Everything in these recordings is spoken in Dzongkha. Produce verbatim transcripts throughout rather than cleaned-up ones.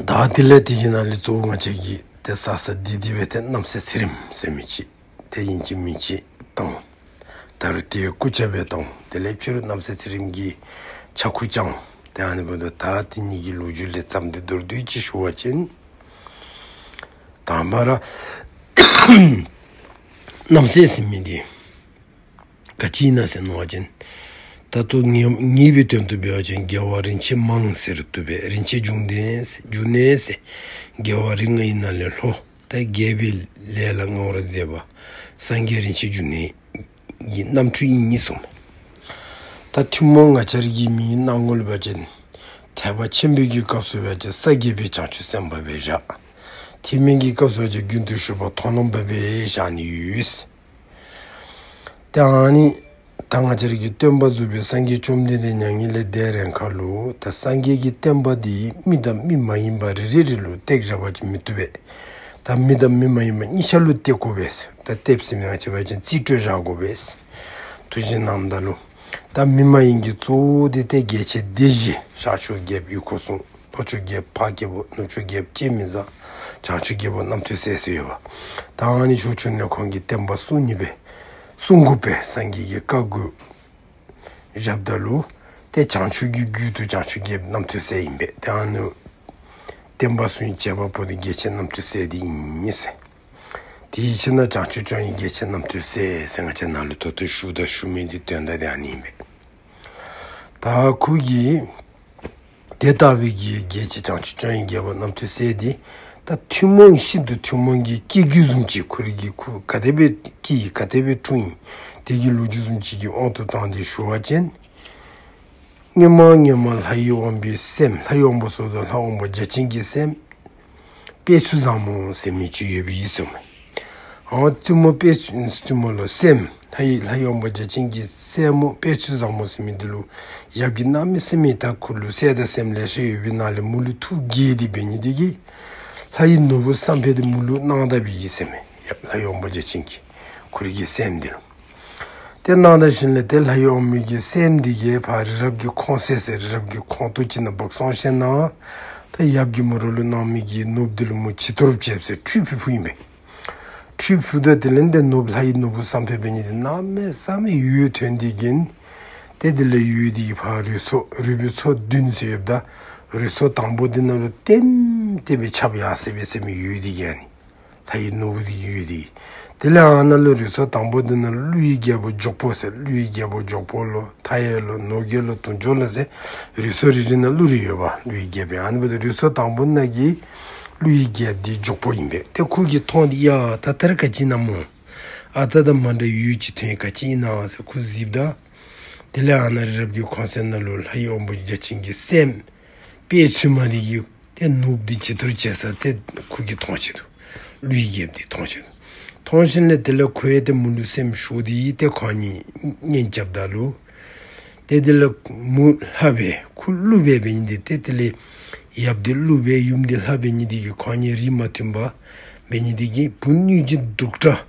ད་དེ་ལས་དེ་གི་ནང་ལས་གཙོ་བོ་ང་བཅས་ཀྱིས་ཏེ་ས་ས་འདི་འདི་སྦེ་ཏེ་རྣམ་སྲས་ཚེ་རིང་ཟེར་མི་ཅིག་ཏེ་ཨིན་ཅི་མིན་ཅི་བཏང་། ད་རུང་དེ་སྐུ་ཆ་སྦེ་བཏང་། དེ་ལས་ཕྱི་རུ་རྣམ་སྲས་ཚེ་རིང་གི་ཆ་ཁུ་བཅང་། ཏེ་ཨ་ནི་འབདཝ་ད་ད་དེ་གཉིས་ཀྱི་ལོ་རྒྱུས་ལས་ཙམ་ཏེ་མདོར་བསྡུས་ཅིག་ཞུ་བ་ཅིན། དང་པ་ར་རྣམ་སྲས་ཟེར་མི་འདི་ག་ཅི་ཨིན་ན་ཟེར་མནོ་བ་ཅིན། ད་ལྟོ་ངེས་ངེས་པའི་དོན་དུ་འབད་བ་ཅིན་རྒྱལ་བ་རིན་ཆེན་མང་ཟེར་བཏུབ་པས། རིན་ཆེན་འབྱུང་གནས་ཟེར་འབྱུང་གནས་ཟེར་རྒྱལ་བ་རིགས་ལྔའི་ནང་ལས་ལྷོ། ད་རྒྱལ་པོའི་ལས་ལ་མངའ་བར་མཛད་པ་སངས་རྒྱས་རིན་ཆེན་འབྱུང་གནས་ཀྱི་རྣམ་འཕྲུལ་ཨིན་གསུངས། ད་ཐུན་མོང་ང་བཅས་ར་གི་མིང་གནང་དགོ་པ་ཅིན་ཐེག་པ་ཆེན་པོའི་གི་སྐབས་སུ་འབད་བ་ཅིན་ས་སྐྱེས་པའི་བྱང་ཆུབ་སེམས་དཔའ་སྦེ་བཞག། ཐེག་དམན་གྱི་སྐབས་སུ་འབད་བ་ཅིན་རྒྱུན་དུ་ཞུགས་པ་མཐོང་ལམ་པ་སྦེ་བཞག་ནི་ཡོད། ཏེ་ཨ་ནི་ད་ང་བཅས་ར་གི་སྟོན་པ་གཙུག་པའི་སངས་རྒྱས་བཅོམ་ལྡན་འདས་མྱ་ངན་ལས་འདས་རན་ཁ་ལུ་ད་སངས་རྒྱས་ཀྱི་བསྟན་པ་འདི་མི་དང་མི་མ་ཡིན་པ་རེ་རེ་རེ་ལུ་སྟེགས་བཞག་པ་ཅིན་མི་བཏུབ་པས། ད་མི་དང་མི་མ་ཡིན་པ་གཉིས་ཆ་ལུ་སྟེགས་དགོ་པས། ད་སྟེགས་ཟེར་མི་ང་བཅས་འབད་བ་ཅིན་རྩིས་སྤྲོད་བཞག་དགོ་པས། དུས་ཅི་ནམ་ད་ལུ་ད་མི་མ་ཡིན་གྱི་གཙོ་བོ་འདི་ཏེ་རྒྱལ་ཆེན་སྡེ་བཞི། ཤར་ཕྱོགས་རྒྱལཔོ་ཡུལ་འཁོར་སྲུང་། ལྷོ་ཕྱོགས་རྒྱལཔོ་འཕགས་སྐྱེས་པོ། ནུབ་ཕྱོགས་རྒྱལཔོ་སྤྱན་མི་བཟང་། བྱང་ཕྱོགས་རྒྱལཔོ་རྣམ་ཐོས་སྲས་ཟེར་ཡོདཔ། ད་ཨ་ནི་ཕྱོགས་ཕྱོགས་ནས་ཁོང་གིས་བསྟན་པ་སྲུང་ནི་སྦེ་སྲུང་དགོ་པས། སངས་རྒྱས་ཀྱིས་བཀའ་བསྒོ་བཞགཔ་ད་ལུ་ཏེ་བྱང་ཕྱོགས་ཀྱི་རྒྱུད་དུ་བྱང་ཕྱོགས་རྒྱལཔོ་རྣམ་ཐོས་སྲས་ཨིན་པས། ཏེ་ཨ་ནི་བསྟན་པ་སྲུང་བྱེད་པ་པོ་འདི་རྒྱལ་ཆེན་རྣམ་ཐོས་སྲས་འདི་ཨིན་ཟེར། དེའི་ཕྱིར་ན་བྱང་ཆུབ་སྐྱོང་བའི་རྒྱལ་ཆེན་རྣམ་ཐོས་སྲས་ཟེར་ང་བཅས་ནཱ་ལུ་ད་ལྟོ་ཞུཝ་ད་ཞུ་མི་འདི་དོན་དག་འདི་ཨ་ནི་ཨིན་པས། ད་ཁོ་གིས་དེ་ལྟ་བུའི་གི་རྒྱལ་ཆེན་བྱང་ཆུབ་སྐྱོང་བའི་རྒྱལ་པོ་རྣམ་ཐོས་སྲས་འདི་ད་ཐུན་མོང་ཤིན་ཏུ་ཐུན་མོང་གི་སྐྱེ་རྒྱུད་བཟུམ་ཅིག། ཁོ་རའི་གི་ཁུ་ག་དེ་སྦེ་སྐྱེ་ཡི་ག་དེ་སྦེ་འཁྲུངས་ཡི་དེ་གི་ལོ་རྒྱུས་བཟུམ་ཅིག་གི་དབང་དུ་བཏང་སྟེ་ཞུ་བ་ཅིན། སྔོན་མ་སྔོན་མ་ལྷའི་དབང་པོའི་སེམས། ལྷའི་དབང་པོ་ཟེརཝ་ད་ལྷའི་དབང་པོ་བརྒྱ་བྱིན་གྱི་སྲསམོ་དཔལ་ཚུལ་བཟང་མོ་ཟེར་མི་ཅིག་ཡོདཔ་ཨིན་ཟེར་མས། ཨ་བཙུན་མོ་དཔལ་ཚུལ་བཙུན་མོ་ལུ་སྲསམོ་ལྷའི་ལྷའི་དབང་པོ་བརྒྱ་བྱིན་གྱི་སྲསམོ་དཔལ་ཚུལ་བཟང་མོ་ཟེར་མི་འདི་ལུ་ཡབ་ཀྱིས་གནམ་མེད་ས་མེད་ད་ཁོ་ལུ་སྲས་དང་སྲསམོ་ལེ་ཤ་ཡོད་པའི་ནང་ལས་མོ་ལུ་ཐུགས་དགྱེས་ཏེ་འབད་ནི་དེ་གིས་ལྷ་ཡི་ནོར་བུ་བསམ་འཕེལ་འདི་མོ་ལུ་གནང་ད་པའི་ཨིན་ཟེར་མས། ཡབ་ལྷའི་དབང་པོ་བརྒྱ་བྱིན་གྱིས་ཁོ་རའི་གི་སྲསམོ་འདི་ལུ། ཏེ་གནང་ད་ཞིནམ་ལས་ཏེ་ལྷའི་དབང་པོའི་གི་སྲསམོ་འདི་གིས་ཕར་རི་རབ་ཀྱི་ཁོང་གསེང་ཟེར་རི་རབ་ཀྱི་ཁོང་ཏོག་ཅིག་ནང་འབག་སོང་ཞིནམ་ལས་ད་ཡབ་ཀྱིས་མོ་ར་ལུ་གནང་མི་གི་ནོར་བུ་འདི་ལུ་མོ་བྱི་དོར་བྱས་ཟེར་ཁྲུས་ཕུལ་ཕུལཝ་ཨིན་པས། ཁྲུས་ཕུལཝ་ད་དེ་ལས་ཏེ་ནོར་བུ་ལྷ་ཡི་ནོར་བུ་བསམ་འཕེལ་འབད་ནི་འདི་གནམ་མེད་ས་མེད་འོད་ཐོན་ཏེ་གིས་ཏེ་དེ་ལས་འོད་འདི་གིས་ཕར་རུས་ཚོགས་རུས་པའི་ཚོགས་བདུན་ཟེར་ཡོདཔ་ད་རུས་ཚོགས་དང་པོ་འདི་ནང་ལུ་ལྟེམ་ལྟེམ་སྦེ་ཁྱབ་ཡར་སོ་བའི་ཟེར་མི་འོད་འདི་གིས་ཨ་ནི། ལྷ་ཡི་ནོར་བུ་འདི་གི་འོད་འདི། དེ་ལས་ཨ་ནཱ་ལུ་རུས་ཚོགས་དང་པོ་འདི་ནང་ལུ་ཀླུ་ཡི་རྒྱལ་པོ་འཇོག་པོ་ཟེར། ཀླུ་ཡི་རྒྱལ་པོ་འཇོག་པོ་ལོ་མཐའ་ཡས་ལོ་ནོར་རྒྱས་ལོ་དུང་སྐྱོང་ལོ་ཟེར་རུས་ཚོགས་རེ་རེ་ནང་ཀླུ་རེ་ཡོདཔ་ཀླུ་ཡི་རྒྱལ་པོ། ཨ་ནི་འབདཝ་ད་རུས་ཚོགས་དང་པོ་ནང་གི་ཀླུ་ཡི་རྒྱལཔོ་འདི་འཇོག་པོ་ཨིན་པས། ཏེ་ཁོ་གིས་མཐོང་སྟེ་ཡ་ད་ད་རེས་ག་ཅི་ཨིན་ན་མོ། ཨ་རྟག་དང་མ་འདྲ་འོད་ཅིག་ཐོན་ག་ཅི་ཨིན་ན་ཟེར་ཁོ་གཟིགསཔ་ད། དེ་ལས་ཨ་ནཱ་རི་རབ་ཀྱི་ཁོང་གསེང་ནང་ལུ་ལྷའི་དབང་པོ་བརྒྱ་བྱིན་གྱི་སྲསམོ་དཔལ་ཚུལ་མ་འདི་གིས་ཏེ་ནོར་བུ་འདི་བྱི་དོར་བྱས་ས་ཏེ་ཁོ་གིས་མཐོང་ཅི་དོ། ཀླུ་ཡི་རྒྱལཔོ་འདི་མཐོང་ཅི་དོ། མཐོང་ཞིནམ་ལས་དེ་ལས་ཁོ་ཡང་ཏེ་མོ་ལུ་སེམས་ཤོར་ཏེ་ཏེ་ཁོང་གཉིས་གཉེན་རྐྱབ་ད་ལུ། ཏེ་དེ་ལས་མོ་ལྷ་སྦེ་ཁོ་ཀླུ་སྦེ་འབད་ནི་འདི་ཏེ་དེ་ལས་ཡབ་འདི་ཀླུ་སྦེ་ཡུམ་འདི་ལྷ་འབད་ནི་འདི་གིས་ཁོང་གཉིས་རིགས་མ་མཐུན་པ་འབད་ནི་འདི་གིས་བུ་གཉིས་ཀྱི་གདུག་དྲགས།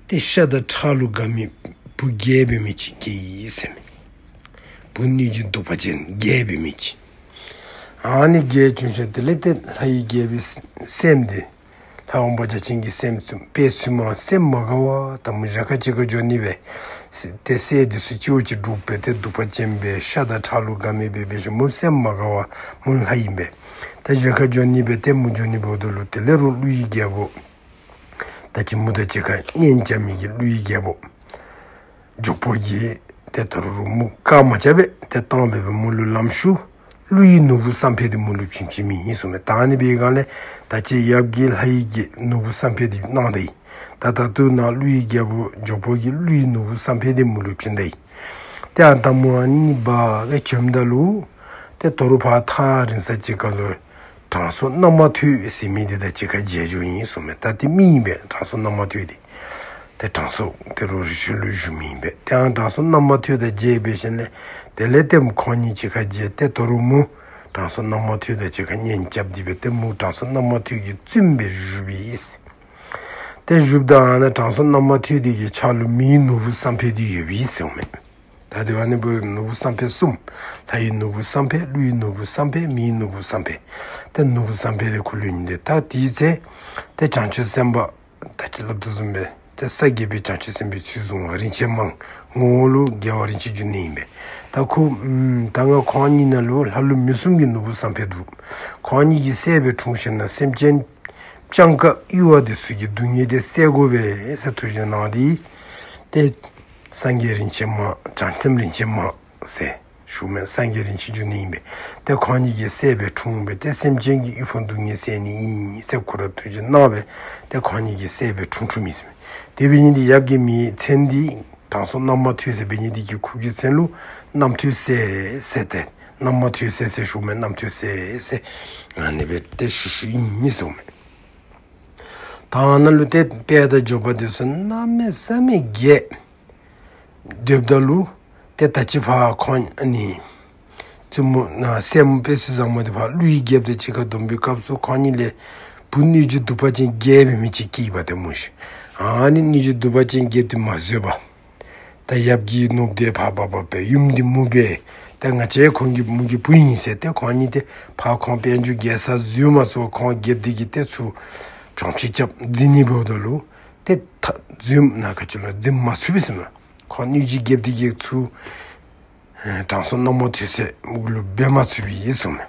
ཏེ་ཤ་དང་ཁྲག་ལུ་དགའ་མི་བུ་རྒྱལཔོ་འབད་མི་ཅིག་སྐྱེས་ཡི་ཟེར་མས། བུ་གཉིས་ཀྱི་གདུག་པ་ཅན་རྒྱལཔོ་འབད་མི་ཅིག། ཨ་ནི་རྒྱལཔོ་བྱུང་ཞིནམ་དེ་ལས་ཏེ་ལྷ་ཡི་རྒྱལ་པོའི་སྲསམོ་འདི་ལྷའི་དབང་པོ་བརྒྱ་བྱིན་གྱི་སྲསམོ་དཔལ་ཚུལ་མ་སེམས་མ་དགའ་བར་ད་མོ་གཞིས་ཁ་ཅིག་ཁར་འགྱོ་ནི་སྦེ་ཏེ་སྲས་འདི་ཚུ་སྤྱི་བོ་ཅིག་སྒྲུབ་སྦེ་ཏེ་གདུག་པ་ཅན་སྦེ་ཤ་དང་ཁྲག་ལུ་དགའ་མི་སྦེ་འབད་ཞིནམ་མོ་སེམས་མ་དགའ་བར་མོ་ལྷ་ཨིན་པས། ཏེ་གཞིས་ཁར་འགྱོ་ནི་སྦེ་ཏེ་མོ་འགྱོ་ནི་འབདཝ་ད་ལུ་དེ་ལས་རུང་ཀླུ་ཡི་རྒྱལ་པོ་ད་ཅི་མོ་དང་གཅིག་ཁར་གཉེན་རྐྱབ་མི་གི་ཀླུ་ཡི་རྒྱལ་པོ་འཇོག་པོ་གིས་ཏེ་ད་རུང་མོ་བཀག་མ་རྐྱབ་པར་ཏེ་བཏང་སྦེ་སྦེ་མོ་ལུ་ལམ་ཞུགས། ཀླུ་ཡི་ནོར་བུ་བསམ་འཕེལ་འདི་མོ་ལུ་བྱིན་བྱིན་མི་ཨིན་གསུངས་མས། ད་ཨ་ནི་འབད་བའི་སྒང་ལས་ད་ཅི་ཡབ་ཀྱིས་ལྷ་ཡི་གི་ནོར་བུ་བསམ་འཕེལ་འདི་གནང་ད་ཡི། ད་ད་ལྟོ་ནཱ་ཀླུ་ཡི་རྒྱལ་པོ་འཇོག་པོ་གིས་ཀླུ་ཡི་ནོར་བུ་བསམ་འཕེལ་འདི་མོ་ལུ་བྱིན་ད་ཡི། ཏེ་ཨ་ད་མོ་ཨ་ནི་འབག་སྦེ་བྱོནམ་ད་ལུ་ཏེ་ད་རུང་ཕར་ཐག་རིང་ས་ཅིག་ཁར་ལུ་དྲང་སྲོང་རྣམ་མ་ཐོས་ཟེར་མི་འདི་དང་གཅིག་ཁར་མཇལ་འགྱོཝ་ཨིན་གསུངས་མས། ད་འདི་མི་ཨིན་པས། དྲང་སྲོང་རྣམ་མ་ཐོས་འདི་ཏེ་དྲང་སྲོང་ད་རུང་རི་ཁྲོད་ལུ་བཞུགས་མི་ཨིན་པས། ཏེ་ཨ་དྲང་སྲོང་རྣམ་མ་ཐོས་དང་མཇལ་འབད་ཞིནམ་ལས་དེ་ལས་ཏེ་མོ་ཁོང་གཉིས་གཅིག་ཁར་མཇལ་ཏེ་ད་རུང་མོ་དྲང་སྲོང་རྣམ་མ་ཐོས་དང་གཅིག་ཁར་གཉེན་རྐྱབ་སྟེ་སྦེ་ཏེ་མོ་དྲང་སྲོང་རྣམ་མ་ཐོས་ཀྱི་བཙུནམོ་སྦེ་བཞུགསཔ་ཨིན། ཏེ་བཞུགསཔ་ད་ཨ་ནཱ་དྲང་སྲོང་རྣམ་མ་ཐོས་འདི་གི་ཕྱག་ལུ་མིའི་ནོར་བུ་བསམ་འཕེལ་འདི་ཡོདཔ་ཨིན་གསུངས་མས། ད་ ད་དེ་བ་ནི་བུ་ནོར་བུ་བསམ་འཕེལ་གསུམ། ལྷ་ཡི་ནོར་བུ་བསམ་འཕེལ། ཀླུ་ཡི་ནོར་བུ་བསམ་འཕེལ། མི་ཡི་ནོར་བུ་བསམ་འཕེལ། ཏེ་ནོར་བུ་བསམ་འཕེལ་དེ་ཁོ་ལུ་ཨིན་ཏེ། ད་དེའི་ཚེ་ཏེ་བྱང་ཆུབ་སེམས་དཔའ་ད་ཅི་སླབ་དོ་བཟུམ་སྦེ་ཏེ་ས་བརྒྱད་པའི་བྱང་ཆུབ་སེམས་དཔའི་ཚུལ་བཟུང་བ་རིན་ཆེན་མང་། ངོ་བོ་ལུ་རྒྱལ་བ་རིན་ཆེན་འབྱུང་གནས་ཨིན་པས། ད་ཁོ་ད་ང་ཁོང་གཉིས་ནང་ལུ་ལྷ་ཀླུ་མི་གསུམ་གྱི་ནོར་བུ་བསམ་འཕེལ་འདུག། ཁོང་གཉིས་ཀྱི་སྲས་སྦེ་འཁྲུངས་ཞིནམ་ལས་སེམས་ཅན་སྤྱང་ཀ་གཡུལ་བ་དེ་ཚུ་གི་སྡུག་བསྔལ་དེ་བསལ་དགོ་པས་ཟེར་ཐུགས་བཞེད་གནང་སྟེ། ཏེ་སངས་རྒྱས་རིན་ཆེན་མང་བྱང་སེམས་རིན་ཆེན་མང་ཟེར་ཞུཝ་མས། སངས་རྒྱས་རིན་ཆེན་འབྱུང་གནས་ཨིན་པས། ཏེ་ཁོང་གཉིས་ཀྱི་སྲས་སྦེ་འཁྲུངས་པས། ཏེ་སེམས་ཅན་གྱི་གཡུལ་འཕོངས་སྡུག་བསྔལ་བསལ་ནི་ཨིན་ཟེར་ཁོ་ར་ཐུགས་བཞེད་གནང་བས། ཏེ་ཁོང་གཉིས་ཀྱི་སྲས་སྦེ་འཁྲུངས་འཁྲུངསམ་ཨིན་ཟེར་མས། དེ་འབད་ནི་དེ་ཡབ་ཀྱི་མིང་མཚན་འདི་དྲང་སྲོང་རྣམ་མ་ཐོས་ཟེར་འབད་ནི་དེ་གིས་ཁོ་གི་མཚན་ལུ་རྣམ་ཐོས་སྲས་ཟེར་ཏེ་རྣམ་མ་ཐོས་སྲས་ཟེར་ཞུཝ་མས། རྣམ་ཐོས་སྲས་ཟེར་ཨ་ནི་སྦེ་ཏེ་ཞུ་ཞུཝ་ཨིན་ཟེར་ཞུཝ་མས། ད་ཨ་ནཱ་ལུ་ཏེ་དཔལ་དང་འབྱོར་པ་དེ་ཚུ་གནམ་མེད་ས་མེད་རྒྱས། སྡོདཔ་ད་ལུ་ཏེ་ད་ཅི་ཕར་ཁོང་ཨ་ནི་བཙུན་མོ་ན་སྲས་མོ་དཔལ་བརྩེགས་བཟང་མོ་དེ་ཕར་ཀླུ་ཡི་རྒྱལཔོ་དང་གཅིག་ཁར་སྡོམ་པའི་སྐབས་སུ་ཁོང་གཉིས་ལས་བུ་སྣོད་བཅུད་གདུག་པ་ཅན་བརྒྱད་འབད་མི་ཅིག་སྐྱེས་པ་དེ་སྨོ་ཤིག། ཨ་ནི་སྣོད་བཅུད་གདུག་པ་ཅན་བརྒྱད་དེ་མ་བཟོད་པར་ད་ཡབ་ཀྱིས་ནོར་བུ་དེ་ཕར་འབག་འབག་སྦེ་ཡུམ་འདི་མོ་སྦེ་ཏེ་ང་བཅས་ཁོང་གི་མོ་གི་བུ་ཨིན་ཟེར་ཏེ་ཁོང་གཉིས་ཏེ་ཕར་ཁོང་དཔལ་འབྱོར་རྒྱས་ས་བཟོད་མ་ཚུགས་པར་ཁོང་རྒྱལཔོ་དེ་གིས་ཏེ་ཚུར་དྲང་ཕྱིར་རྐྱབ་འཛིང་ནི་འབདཝ་ད་ལུ་ཏེ་ད་འཛིང་ན་ག་ཅི་ལོ་འཛིང་མ་ཚུགས་པས་ཟེར་མས། ཁོང་སྣོད་བཅུད་རྒྱལཔོ་དེ་གིས་ཚུར་ཨེ་དྲང་སྲོང་རྣམ་མ་ཐོས་སྲས་མོ་གུ་ལུ་འབད་མ་ཚུགས་པས་ཟེར་མས།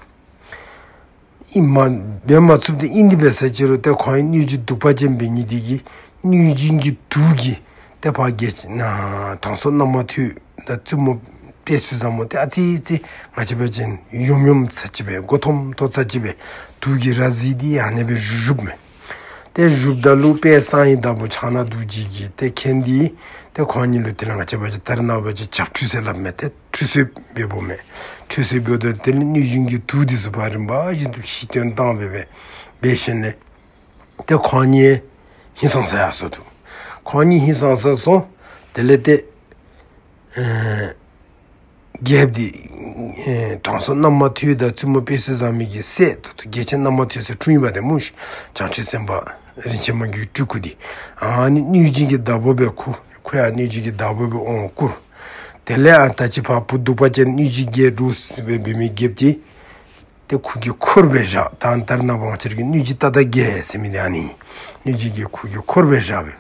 ཨིན་མས། འབད་མ་ཚུགསཔ་དེ་ཨིན་དེ་འབད་ས་ཅི་རུང་ཏེ་ཁོང་གི་སྣོད་བཅུད་གདུག་པ་ཅན་འབད་ནི་དེ་གིས་གནོད་སྦྱིན་གྱི་དུག་གིས་ཏེ་ཕར་རྒྱལ་ན་དྲང་སྲོང་རྣམ་མ་ཐོས་དང་བཙུན་མོ་དཔལ་བརྩེགས་བཟང་མོ་དེ་ཨ་ཙི་ཙི་ང་བཅས་འབད་བ་ཅིན་ཡོམ་ཡོམ་ཚ་ཅིག་སྦེ་མགུ་འཐོམ་འཐོམ་ཚ་ཅིག་སྦེ་དུག་གིས་ར་བཟི་སྟེ་ཨ་ནི་སྦེ་བཞུགས་བཞུགསཔ་མས། ཏེ་བཞུགསཔ་ད་ལུ་དཔལ་གསང་བའི་བདག་པོ་ཕྱག་ན་རྡོ་རྗེ་གིས་ཏེ་མཁྱེན་ཏེ་ཏེ་ཁོང་གཉིས་ལུ་དེ་ལས་ང་བཅས་འབད་བ་ཅིན་ད་རེས་ནངས་པ་འབད་བ་ཅིན་བྱབས་ཁྲུས་ཟེར་སླབ་མས། ཏེ་ཁྲུས་གསོལ་འབདཝ་མས། ཁྲུས་གསོལ་འབདཝ་ད་དེ་ལས་གནོད་སྦྱིན་གྱི་དུག་དེ་ཚུ་ཕར་རིམ་པ་བཞིན་དུ་ཕྱིར་བཏོན་བཏང་སྦེ་སྦེ་འབད་ཞིནམ་ལས་ཏེ་ཁོང་གཉིས་ཧིང་སངས་ས་ཡར་སོ་ནུག། ཁོང་གཉིས་ཧིང་སངས་ས་སོང་། དེ་ལས་ཏེ་ཨེ་རྒྱལཔོ་དེ་ཨེ་དྲང་སྲོང་རྣམ་མ་ཐོས་དང་བཙུན་མོ་དཔལ་བརྩེགས་བཟང་མོ་གི་སྲས་ད་ལྟོ་རྒྱལ་ཆེན་རྣམ་མ་ཐོས་སྲས་འཁྲུངས་ཡོདཔ་དེ་སྨོ་ཤིག། བྱང་ཆུབ་སེམས་དཔའ་རིན་ཆེན་མ་གི་སྤྲུལ་སྐུ་དེ་ཨ་ནི་གནོད་སྦྱིན་གྱི་བདག་པོ་སྦེ་ཁོ་ཁོ་ཡང་གནོད་སྦྱིན་གྱི་བདག་པོ་སྦེ་དབང་བསྐུར། དེ་ལས་ཨ་ད་ཅི་ཕར་བུ་གདུག་པ་ཅན་སྣོད་བཅུད་བརྒྱད་འདྲོག་སི་སྦེ་འབད་མི་རྒྱལཔོ་དེ་ཏེ་ཁོ་གི་འཁོར་སྦེ་བཞག། ད་ད་རེས་ནངས་པ་ང་བཅས་ར་གི་སྣོད་བཅུད་རྟ་དང་བརྒྱད་ཟེར་མི་དེ་ཨ་ནི་སྣོད་བཅུད་ཀྱི་ཁོ་གི་འཁོར་སྦེ་བཞག་སྦེ།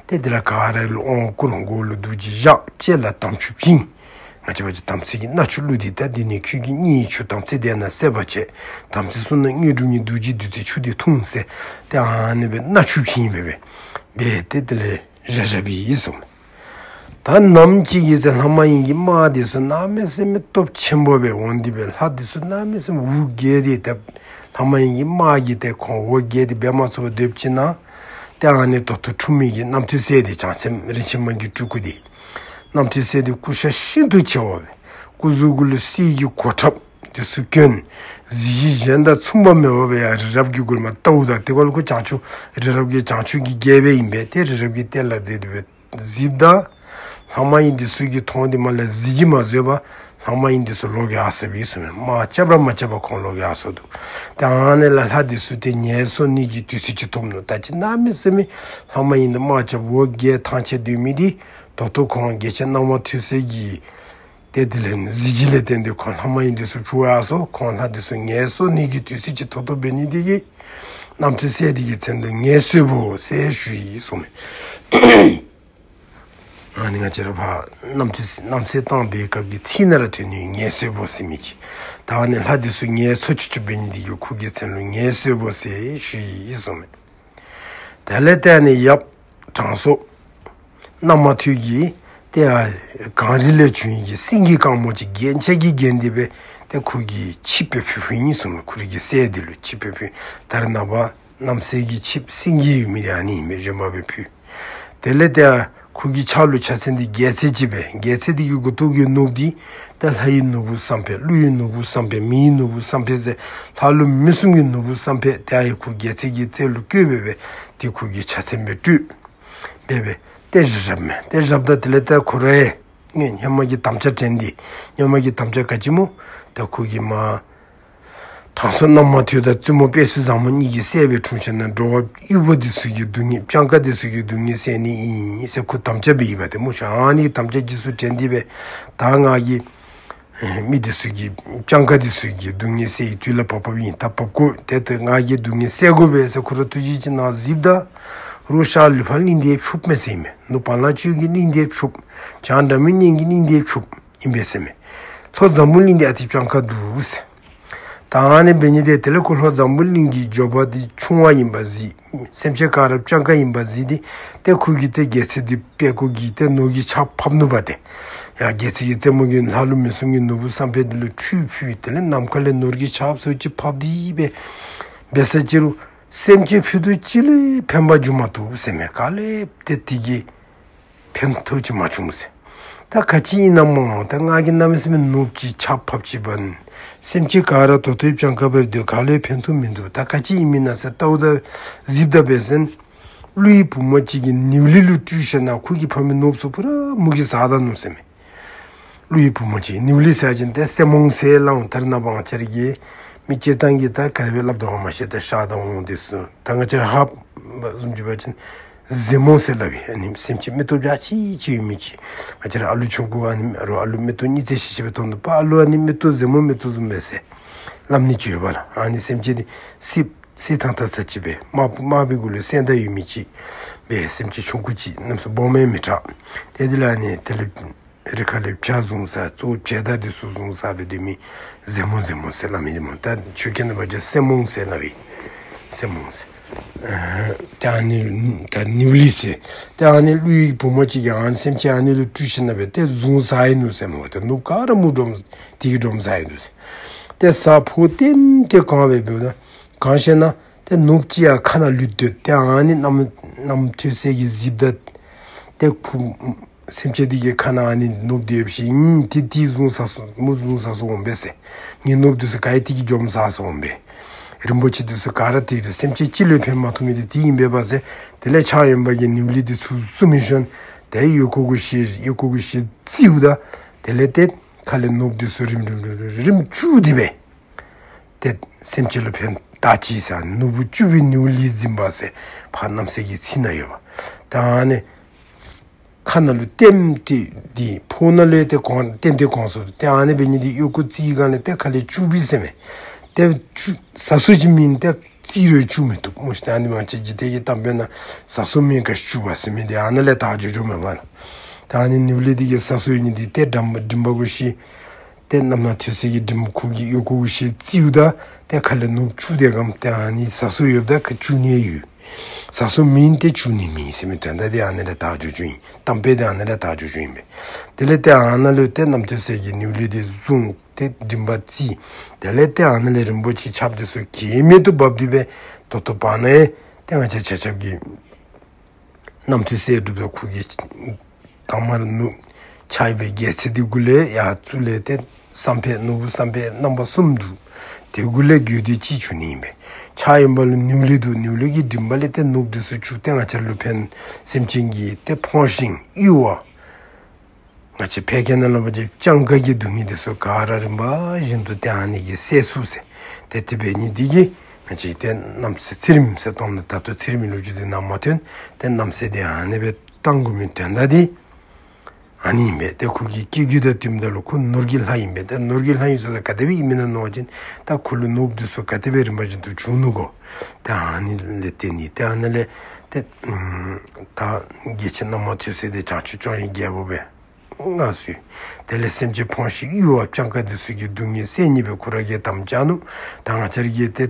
ཏེ་དེ་ལས་ག་ར་ལུ་དབང་བསྐུར། མགུ་ལུ་རྡོ་རྗེ་བཞག། ལྕེ་ལ་དམ་ཆུ་བྱིན། ང་བཅས་འབད་བ་ཅིན་དམ་ཚིག་གི་མནའ་ཆུ་བླུགས་ཏེ་ད་འདི་ནི་ཁྱོད་ཀྱི་སྙིང་ཡི་ཆུ། དམ་ཚིག་དེ་ན་སད་པར་བྱེད། དམ་ཚིག་བསྲུང་ན་དངོས་གྲུབ་བརྙེས། རྡོ་རྗེ་བདུད་རྩི་ཆུ་དེ་འཐུང་ཟེར་ཏེ་ཨ་ནི་སྦེ་མནའ་ཆུ་བྱིན་སྦེ་སྦེ་སྦེ་ཏེ་དེ་ལས་བཞག་བཞགཔ་ཨིན་གསུངས། ད་ནམ་ཅིག་གི་ཚེ་ལྷ་མ་ཡིན་གྱི་དམག་དེ་ཚུ་གནམ་མེད་ས་མེད་སྟོབས་ཆེན་པོ་སྦེ་འོང་སྟེ་སྦེ་ལྷ་དེ་ཚུ་གནམ་མེད་ས་མེད་འུ་བརྒྱལ་ཏེ་ཏེ་ལྷ་མ་ཡིན་གྱི་དམག་གིས་ཏེ་ཁོང་འུ་བརྒྱལ་ཏེ་འབད་མ་ཚུགས་པར་སྡོདཔ་ཅིག་ན་ཏེ་ཨ་ནི་ད་ལྟོ་འཁྲུངས་མི་གི་རྣམ་ཐོས་སྲས་དེ་བྱང་སེམས་རིན་ཆེན་མ་གི་སྤྲུལ་སྐུ་དེ་རྣམ་ཐོས་སྲས་དེ་སྐུ་ཤ་ཤིན་ཏུ་ཆེ་བ་སྦེ་སྐུ་གཟུགས་གུ་ལུ་གསེར་གྱི་གོ་ཁྲབ་དེ་ཚུ་གྱོན། གཟི་བརྗིད་གཞན་དང་མཚུངས་པ་མེད་པ་སྦེ་ཡར་རི་རབ་ཀྱི་གུ་ལུ་མར་བལྟཝ་ད་ཏེ་ཁོ་ལུ་ཁོ་བྱང་ཆུབ་རི་རབ་ཀྱི་བྱང་ཆུབ་ཀྱི་རྒྱལ་པོ་ཨིན་པས། ཏེ་རི་རབ་ཀྱི་གཏེར་ལ་འཛེགས་ཏེ་སྦེ་གཟིགསཔ་ད་ལྷ་མ་ཡིན་དེ་ཚུ་གིས་མཐོང་སྟེ་མར་ལས་གཟི་བརྗིད་མ་བཟོད་པར་ལྷ་མ་ཡིན་དེ་ཚུ་ལོག་ཡར་སོཔ་ཨིན་གསུངས་མས། དམག་རྐྱབ་ར་མ་རྐྱབ་པར་ཁོང་ལོག་ཡར་སོ་ནུག། ཏེ་ཨ་ནི་ལས་ལྷ་དེ་ཚུ་ཏེ་ངལ་གསོ་ནི་གི་དུས་ཚོད་ཅིག་ཐོབ་ནུག། ད་ཅི་གནམ་མེད་ས་མེད་ལྷ་མ་ཡིན་དེ་དམག་རྐྱབ་འུ་བརྒྱལ་ཐང་ཆད་སྡོད་མི་དེ་ད་ལྟོ་ཁོང་རྒྱལ་ཆེན་རྣམ་མ་ཐོས་སྲས་ཀྱི་ཏེ་དེ་ལས་གཟི་བརྗིད་ལས་བརྟེན་ཏེ་ཁོང་ལྷ་མ་ཡིན་དེ་ཚུ་འཕུར་ཡར་སོ། ཁོང་ལྷ་དེ་ཚུ་ངལ་གསོ་ནི་གི་དུས་ཚོད་ཅིག་ཐོབ་ཐོབ་འབད་ནི་དེ་གིས་རྣམ་ཐོས་སྲས་དེ་གི་མཚན་དུ་ངལ་གསོ་བོ་ཟེར་ཞུ་ཡི་གསུངས་མས། ཨ་ནི་ང་བཅས་ར་ཕར་རྣམ་ཐོས་རྣམ་སྲས་བཏང་པའི་སྐབས་ཀྱི་ཚིག་ནང་ར་ཐོན་ནི་ངལ་གསོ་བོ་ཟེར་མི་ཅིག། ད་ཨ་ནི་ལྷ་དེ་ཚུ་ངལ་གསོ་ཆུ་ཆུ་འབད་ནི་དེ་གིས་ཁོ་གི་མཚན་ལུ་ངལ་གསོ་བོ་ཟེར་ཞུ་ཡི་གསུངས་མས། དེ་ལས་ཏེ་ཨ་ནི་ཡབ་དྲང་སྲོང་རྣམ་མ་ཐོས་ཀྱིས་ཏེ་ཨ་གངས་རི་ལས་བྱུང་ཡི་གི་སེང་གེ་དཀར་མོ་ཅིག་རྒྱན་ཆ་གིས་བརྒྱན་ཏེ་སྦེ་ཏེ་ཁོ་གི་ཆིབས་སྦེ་ཕུལ་ཕུལཝ་ཨིན་གསུངས་མས། ཁོ་རའི་གི་སྲས་དེ་ལུ་ཆིབས་སྦེ་ཕུལ། ད་རེས་ནངས་པ་རྣམ་སྲས་ཀྱི་ཆིབས་སེང་གེ་ཡོད་མི་དེ་ཨ་ནི་ཨིན་པས། བཞོན་པ་སྦེ་ཕུལ། དེ་ལས་ཏེ་ཁོ་གི་ཕྱག་ལུ་ཕྱག་མཚན་འདི་རྒྱལ་མཚན་ཅིག་སྦེ་རྒྱལ་མཚན་འདི་གི་མགུ་ཏོག་གི་ནོར་བུ་འདི་ཏེ་ལྷ་ཡི་ནོར་བུ་བསམ་འཕེལ། ཀླུ་ཡི་ནོར་བུ་བསམ་འཕེལ། མི་ཡི་ནོར་བུ་བསམ་འཕེལ་ཟེར་ལྷ་ཀླུ་མི་གསུམ་གྱི་ནོར་བུ་བསམ་འཕེལ་ཏེ་ཨ་ཡི་ཁོ་རྒྱལ་མཚན་གྱི་རྩེ་ལུ་བཀོད་སྦེ་སྦེ་ཏེ་ཁོ་གི་ཕྱག་མཚན་སྦེ་སྤྲོད་སྦེ་སྦེ་ཏེ་བཞག་བཞགཔ་མས། ཏེ་བཞགཔ་ད་དེ་ལས་ཏེ་ཁོ་ར་ཨེ་སྔོན་སྔོན་མ་གི་དམ་བཅའ་དྲན་ཏེ་སྔོན་མ་གི་དམ་བཅའ་ག་ཅི་སྨོ། ཏེ་ཁོ་གིས་མར་ དྲང་སྲོང་རྣམ་མང་ཐོས་དང་བཙུན་མོ་དཔལ་སྲིད་བཟང་མོ་གཉིས་ཀྱི་སྲས་སྦེ་འཁྲུངས་ཞིནམ་ལས་འགྲོ་བ་གཡུལ་པོ་འདི་ཚུ་གི་སྡུག་བསྔལ་སྤྱང་ཀ་འདི་ཚུ་གི་སྡུག་བསྔལ་སེལ་ནི་ཨིན་ཟེར་ཁོ་དམ་བཅའ་འབད་ཡི་པ་ཏེ་སྨོ་ཤ། ཨ་ནི་དམ་བཅའ་རྗེས་སུ་དྲན་ཏེ་སྦེ་ད་ང་གིས་ཨེ་མི་འདི་ཚུ་གི་སྤྱང་ཀ་འདི་ཚུ་གི་སྡུག་བསྔལ་སེལ་ནིའི་དུས་ལུ་བབ་བབ་ཨིན། ད་བབ་དགོ། ཏེ་ཏེ་ང་གིས་སྡུག་བསྔལ་སེལ་དགོ་པས་ཟེར་ཁོ་ར་ཐུགས་རྗེ་ཅན་ནཱ་གཟིགསཔ་ད་རོགས་ཤར་ལུས་འཕགས་གླིང་འདི་ཕྱུགཔོ་མས་ཟེར་མས། ནུབ་བ་ལང་སྤྱོད་ཀྱི་གླིང་འདི་ཕྱུགཔོ། བྱང་སྒྲ་མི་སྙན་གྱི་གླིང་འདི་ཕྱུགཔོ་ཨིན་པས་ཟེར་མས། ལྷོ་འཛམ་བུ་གླིང་འདི་ཨ་ཙི་སྤྱང་ཀ་འདུག་ཟེར། ད་ཨ་ནི་འབད་ནི་འདི་དེ་ལས་ཁོ་ལྷོ་འཛམ་བུ་གླིང་གི་འབྱོར་པ་འདི་ཆུང་བ་ཨིན་པ་གཟིགས། སེམས་ཅན་ག་ར་སྤྱང་ཀ་ཨིན་པ་གཟིགས་ཏེ་ཏེ་ཁོ་གིས་ཏེ་རྒྱལ་སྲིད་འདི་འཕེན་དགོ་གི་ཏེ་ནོར་གྱི་ཆརཔ་ཕབ་ནུག་པ་ཏེ། ཡ་རྒྱལ་སྲིད་ཀྱི་རྩེ་མོ་གི་ལྷ་ཀླུ་མི་གསུམ་གྱི་ནོར་བུ་བསམ་འཕེལ་འདི་ལུ་ཁྲུས་ཕུལ། དེ་ལས་ནམ་མཁའ་ལས་ནོར་གྱི་ཆརཔ་ཚུ་ཅིག་ཕབ་སྟེ་སྦེ་འབད་ས་ཅིག་རུང་སེམས་ཅན་ཕུད་རྡོག་གཅིག་ལུ་ཕན་པ་འབྱུང་མ་བཏུབ་ཟེར་མས། ག་ལས་ཏེ་དེ་གིས་ཕན་ཐོགས་ཅིག་མ་བྱུང་ཟེར། ད་ག་ཅི་ཨིན་ན་སྨོ། ད་ང་གིས་གནམ་མེད་ས་མེད་ནོར་བུ་ཅིག་ཆརཔ་ཕབ་ཅི་འབདན་སེམས་ཅན་ག་ར་ད་ལྟོ་སྤྱང་ཀ་སྦེ་སྡོད། ག་ལས་ཕན་ཐོགས་མིན་འདུག། ད་ག་ཅི་ཨིན་མི་ན་ཟེར་བལྟཝ་ད་གཟིགསཔ་ད་འབད་ཟེར་ན་ཀླུ་ཡི་བུ་མོ་ཅིག་གིས་ནེའུ་ལི་ལུ་སྤྲུལ་ཞིནམ་ལས་ཁོ་གིས་ཕབ་མི་ནོར་བུ་ཚུ་པུ་ར་མུ་གིས་ཟ་ད་ནུག་ཟེར་མས། ཀླུ་ཡི་བུ་མོ་ཅིག་ནེའུ་ལི་ཟེར་བ་ཅིན་ཏེ་སྲེ་མོང་ཟེར་སླབ་འོང་། ད་རེས་ནངས་པ་ང་བཅས་ར་གི་མི་སྤྱིར་བཏང་གིས་ད་ག་དེ་སྦེ་སླབ་དོ་ག་མ་ཤེས། ད་ཤར་དང་ཝང་འདི་ཚུ་ད་ང་བཅས་ར་ཧཱཔ་བཟུམ་ཅིག་འབད་བ་ཅིན་གཟེ་མོ་ཟེར་སླབ་ཨིན། ཨ་ནི་སེམས་ཅན་མིག་ཏོ་འཇའ་ཆི་ཆི་ཡོད་མི་ཅིག། ང་བཅས་ར་ཨ་ལུ་ཆུང་ཀུ་ཨ་ནི་རོགས་ཨ་ལུ་མིག་ཏོ་གཉིས་ཚད་ཤིག་ཤིག་སྦེ་མཐོང་དོ་པ། ཨ་ལུ་ཨ་ནི་མིག་ཏོ་གཟེ་མོ་མིག་ཏོ་བཟུམ་སྦེ་ཟེར་སླབ་ནི་ཅིག་ཡོད་པ་ལགས། ཨ་ནི་སེམས་ཅན་འདི་སྲིད་སྲིད་ཐང་ཐང་ས་ཅིག་སྦེ་དམར་དམར་པོའི་གུ་ལུ་སེང་སྟག་ཡོད་མི་ཅིག་སྦེ་སེམས་ཅན་ཆུང་ཀུ་ཅིག་གནམ་མེད་ས་མེད་སྦོམ་མི་དྲག། ཏེ་དེ་ལས་ཨ་ནི་དེ་ལས་རི་ཁ་ལས་བྱ་བཟུང་ས་གཙོ་བྱེ་ད་འདི་ཚུ་བཟུང་ས་སྦེ་སྡོད་མི་གཟེ་མོ་གཟེ་མོ་ཟེར་སླབ་མི་འདི་སྨོ། ད་ཆོས་སྐད་ནང་འབད་བ་ཅིན་སྲེ་མོང་ཟེར་སླབ་ཨིན། སྲེ་མོང་ཟེར། ཨ་ཏེ་ཨ་ནི་ད་ནེའུ་ལི་ཟེར། ཏེ་ཨ་ནི་ཀླུ་ཡི་བུ་མོ་ཅིག་གིས་ཨ་ནི་སེམས་ཅན་ཨ་ནི་ལུ་སྤྲུལ་ཞིནམ་ལས་སྦེ་ཏེ་བཟུང་ཟ་ཡི་ནུག་ཟེར་སྨོ། ཏེ་ནོར་བུ་ག་ར་མུར་སྒྲོམ་དེ་གིས་སྒྲོམ་ཟ་ཡི་ནུག་ཟེར། ཏེ་ས་ཕོ་ལྟེམ་ལྟེ་གང་སྦེ་འབདཝ་ད་གང་ཞེ་ན་ཏེ་ནོར་བུ་ཅིག་ཡར་ཁ་ནང་ལུས་སྡོད། ཏེ་ཨ་ནི་རྣམ་རྣམ་ཐོས་སྲས་ཀྱིས་གཟིགསཔ་ད་ཏེ་ཁོ་སེམས་ཅན་འདི་གི་ཁ་ནང་ཨ་ནི་ནོར་བུ་འདི་ཡོད་པ་ཅིན་ཏེ་འདི་བཟུང་ཟ་སོ་མུར་བཟུང་ཟ་སོང་འོང་པས་ཟེར། ངེའི་ནོར་བུ་འདི་ཚུ་ག་ར་དེ་གིས་སྒྲོམ་ཟ་སོང་འོང་པས། རིན་པོ་ཆེ་འདི་ཚུ་ག་ར་དེ་གིས་སེམས་ཅན་གཅིག་ལུ་ཕན་མ་ཐོགས་མི་འདི་དེ་ཨིན་པས་པ་ཟེར། དེ་ལས་ཕྱག་གཡོན་པ་གིས་ནེའུ་ལི་འདི་ཚུ་བཟུང་མི་ཤོང་། ཏེ་གཡོག་ཁོ་གུ་ཤེས་གཡོག་ཁོ་གུ་ཤེས་བཙིརཝ་ད་དེ་ལས་ཏེ་ཁ་ལས་ནོར་བུ་འདི་ཚུ་རིམ་རིམ་རིམ་རིམ་རིམ་བཅུག་སྟེ་སྦེ་ཏེ་སེམས་ཅན་ལུ་ཕན་བཏགས་ཅི་ཟེར། ནོར་བུ་བཅུག་པའི་ནེའུ་ལི་འཛིན་པ་ཟེར་ཕར་རྣམ་སྲས་ཀྱི་ཚིག་ནང་ཡོད་པ། ད་ཨ་ནི་ཁ་ནང་ལུ་ལྟེམ་ལྟེ་འདི་ཕོཝ་ནང་ལུ་ཏེ་གང་ལྟེམ་ལྟེ་གང་སོང་། ཏེ་ཨ་ནི་འབད་ནི་འདི་གཡོག་ཁོ་བཙིར་གང་ལས་ཏེ་ཁ་ལས་བཅུག་པས་ཟེར་མས། ཏེ་བཅུག་ཟ་སོ་ཅིག་མེན། ཏེ་བཙིར་རུང་བཅུག་མི་བཏུབ་སྨོ་ཤ། ཏེ་ཨ་ནི་ང་བཅས་འཇིག་རྟེན་གྱི་གཏམ་དཔེ་ནང་ཟ་སོ་མེད་ག་བཅུག་པ་ཟེར་མི་འདི་ཨ་ནཱ་ལས་དག་འགྱོ་འགྱོཝ་མས་པ་ལགས། ད་ཨ་ནི་ནེའུ་ལི་འདི་གིས་ཟ་སོ་ཡོད་ནི་འདི་ཏེ་མགྲིན་པ་མགྲིན་པ་གུ་ཤེས། ཏེ་རྣམ་སྣང་ཐོས་སྲས་ཀྱིས་མགྲིན་པ་ཁོ་གི་གཡོག་ཁོ་གུ་ཤེས་བཙིརཝ་ད་ཏེ་ཁ་ལས་ནོར་བུ་བཅུག་སྟེ་གམ་ཏེ་ཨ་ནི་ཟ་སོ་ཡོདཔ་ད་ག་བཅུག་ནི་ཡོད། ཟ་སོ་མེན་ཏེ་བཅུག་ནི་མེད་ཟེར་མི་དོན་དག་འདི་ཨ་ནཱ་ལས་དག་འགྱོ་འགྱོཝ་ཨིན། གཏམ་དཔེ་འདི་ཨ་ནཱ་ལས་དག་འགྱོ་འགྱོཝ་ཨིན་པས། དེ་ལས་ཏེ་ཨ་ནཱ་ལུ་ཏེ་རྣམ་ཐོས་སྲས་ཀྱིས་ནེའུ་ལི་འདི་བཟུང་སྟེ་མགྲིན་པ་བཙིར། དེ་ལས་ཏེ་ཨ་ནཱ་ལས་རིན་པོ་ཆེ་ཆརཔ་འདི་ཚུ་གེགས་མེད་དུ་འབབ་སྟེ་སྦེ་ད་ལྟོ་བར་ན་ཡང་ཏེ་ང་བཅས་ཆ་ཁྱབ་ཀྱིས་རྣམ་ཐོས་སྲས་སྒྲུབ་པའི་ཁུར་གྱིས་དང་པ་ར་ནུབ་ཕྱག་གཡོན་པའི་རྒྱལ་མཚན་འདི་གུ་ལས་ཡར་བཙུགས་ལས་ཏེ་བསམ་འཕེལ་ནོར་བུ་བསམ་འཕེལ་རྣམ་པ་གསུམ་འདུག། དེ་གུ་ལས་དགོས་འདོད་གཅིག་བྱུང་ནི་ཨིན་པས། ཕྱག་གཡོན་པ་ལུ་ནེའུ་ལི་འདུག། ནེའུ་ལི་གི་མགྲིན་པ་ལས་ཏེ་ནོར་བུ་འདི་ཚུ་བཅུག་སྟེ་ང་བཅས་ལུ་ཕན་སེམས་ཅན་གྱི་ཏེ་ཕོངས་ཤིང་གཡོ་བ། ང་བཅས་ཕལ་སྐད་ནང་ལུ་འབད་བ་ཅིན་སྤྱང་ཀ་གི་སྡུག་བསྔལ་འདི་ཚུ་ག་ར་རིམ་པ་བཞིན་དུ་ཏེ་ཨ་ནི་གིས་སེལ་ཚུགས་ཟེར། ཏེ་དེ་འབད་ནི་འདི་གིས་ང་བཅས་ཏེ་རྣམ་སྲས་ཚེ་རིངམ་ཟེར་བཏང་ནི། ད་ལྟོ་ཚེ་རིངམ་གྱི་ལོ་རྒྱུས་འདི་ནང་མ་ཐོན། ཏེ་རྣམ་སྲས་འདི་ཨ་ནི་སྦེ་བཏང་དགོ་མི་དོན་དག་འདི་ཨ་ནི་ཨིན་པས། ཏེ་ཁོ་གི་སྐྱེ་རྒྱུད་དང་བསྟུནམ་ད་ལུ་ཁོ་ནོར་གྱི་ལྷ་ཨིན་པས། ཏེ་ནོར་གྱི་ལྷ་ཨིན་ཟེརཝ་ད་ག་དེ་སྦེ་ཨིན་མི་ན་མནོ་བ་ཅིན་ད་ཁོ་ལུ་ནོར་བུ་འདི་ཚུ་ག་དེ་སྦེ་རིམ་པ་བཞིན་དུ་བྱུང་ནུག་གོ། ཏེ་ཨ་ནི་ལས་བརྟེན་ནི། ཏེ་ཨ་ནི་ལས་ཏེ་ད་རྒྱལ་ཆེན་རྣམ་མང་ཐོས་སྲས་འདི་བྱང་ཆུབ་སྐྱོང་བའི་རྒྱལ་པོ་སྦེ་མངའ་གསོལ། དེ་ལས་སེམས་ཅན་ཕོངས་ཤིང་གཡོ་བ་སྤྱང་ཀ་འདི་ཚུ་གི་སྡུག་བསྔལ་སེལ་ནི་སྦེ་ཁོ་ར་གིས་དམ་བཅའ་ནུག། ད་ང་བཅས་ར་གིས་ཏེ་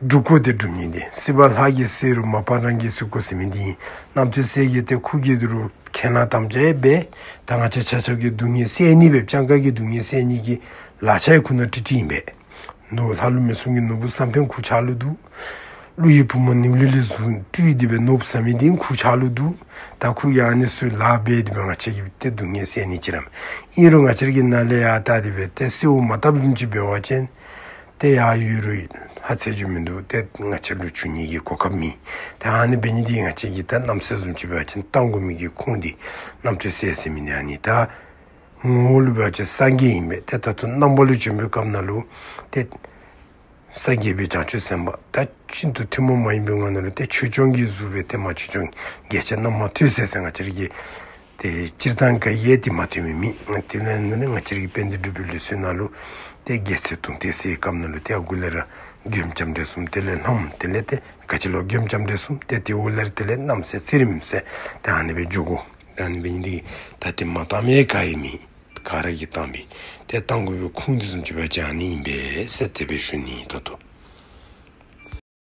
སྒྲུབ་དགོ། ཏེ་སྒྲུབ་ནི་འདི་སྲིད་པ་ལྷ་གིས་གསོལ་རུང་མ་པ་རང་གིས་གསོལ་དགོ་ཟེར་མི་འདི་ཨིན། རྣམ་ཐོས་སྲས་ཀྱིས་ཏེ་ཁོ་གིས་འདི་རུ་ཁས་བླངས་དམ་བཅའ་ཡང་འབད། ད་ང་བཅས་ཆ་ཁྱབ་ཀྱི་སྡུག་བསྔལ་སེལ་ནི་སྦེ་སྤྱང་ཀ་གི་སྡུག་བསྔལ་སེལ་ནི་གི་ལག་ཆ་ཡང་ཁོ་ནང་སྤྲོད་སྤྲོདཔ་ཨིན་པས། ནོར་ལྷ་ཀླུ་མི་གསུམ་གྱི་ནོར་བུ་བསམ་འཕེལ་ཁོ་ཕྱག་ལུ་འདུག། ཀླུ་ཡི་བུ་མོ་ནེའུ་ལི་ལུ་བཟུང་སྤྲུལ་ཏེ་སྦེ་ནོར་བུ་ཟ་མི་འདི་ཁོ་ཕྱག་ལུ་འདུག། ད་ཁོ་ཡང་ཨ་ནི་ཚུ་ལཱ་འབད་དེ་སྦེ་ང་བཅས་ཀྱི་ཏེ་སྡུག་བསྔལ་སེལ་ནི་ཅིག་ར་མས། ཨིན་རུང་ང་བཅས་ཀྱིས་ནཱ་ལས་ཡར་བལྟ་སྟེ་སྦེ་ཏེ་གསོལཝ་མ་བཏབ་བཟུམ་ཅིག་འབད་བ་ཅིན་ཏེ་ཡར་ཡོད་རུང་ལྷག་ཚད་ཅིག་མིན་འདུག། ཏེ་ང་བཅས་ལུ་བྱུང་ནི་གི་གོ་སྐབས་མེད། ཏེ་ཨ་ནི་འབད་ནི་འདི་ང་བཅས་ཀྱིས་ད་རྣམ་སྲས་བཟུམ་ཅིག་འབད་བ་ཅིན་བཏང་དགོ་མི་གི་ཁུངས་འདི་རྣམ་ཐོས་སྲས་ཟེར་མི་འདི་ཨ་ནི་ད་ངོ་བོ་ལུ་འབད་བ་ཅིན་སངས་རྒྱས་ཨིན་པས། ཏེ་ད་ལྟོ་རྣམ་པ་ལུ་བྱོན་པའི་སྐབས་ནང་ལུ་ཏེ་ ས་བརྒྱད་པའི་བྱང་ཆུབ་སེམས་དཔའ་ད་ཤིན་ཏུ་ཐུན་མོང་མ་ཡིན་པའི་ངང་ནང་ལུ་ཏེ་ཆོས་སྐྱོང་གིས་བཟུང་བའི་ཏེ་མ་ཆོས་སྐྱོང་རྒྱལ་ཆེན་རྣམ་མང་ཐོས་ཟེར་ཟེར་ང་བཅས་ར་གི་ཏེ་སྤྱིར་བཏང་ག་ཡེ་ཏེ་མ་ཐོས་མི་མེད། དེ་ལས་ནི་ང་བཅས་ར་གི་དཔལ་ལྡན་འབྲུག་པའི་ལུགས་སྲོལ་ནང་ལུ་ཏེ་རྒྱལ་སྲས་དུང་སྟོན་ཟེར་བའི་སྐབས་ནང་ལུ་ཏེ་ཨ་གུ་ལས་ར་མགྱོནམ་ལྕམ་དྲལ་གསུམ། དེ་ལས་ལྷ་མོ། དེ་ལས་ཏེ་ག་ཅི་ལོ་མགྱོནམ་ལྕམ་དྲལ་གསུམ། ཏེ་དེ་འོག་ལས་ར་དེ་ལས་རྣམ་སྲས་ཚེ་རིངམ་ཟེར་ཏེ་ཨ་ནི་སྦེ་འགྱོ་དགོ། ཏེ་ཨ་ནི་སྦེ་ཨིན་དེ་ད་ཏེ་མ་བཏང་མི་ག་ཡང་མེད། ག་ར་གིས་བཏང་པས། ཏེ་བཏང་དགོ་པའི་ཁུངས་དེ་བཟུམ་ཅིག་འབད་བ་ཅིན་ཨ་ནི་ཨིན་པས་ཟེར་དེ་སྦེ་ཞུ་ནི་ད་ལྟོ།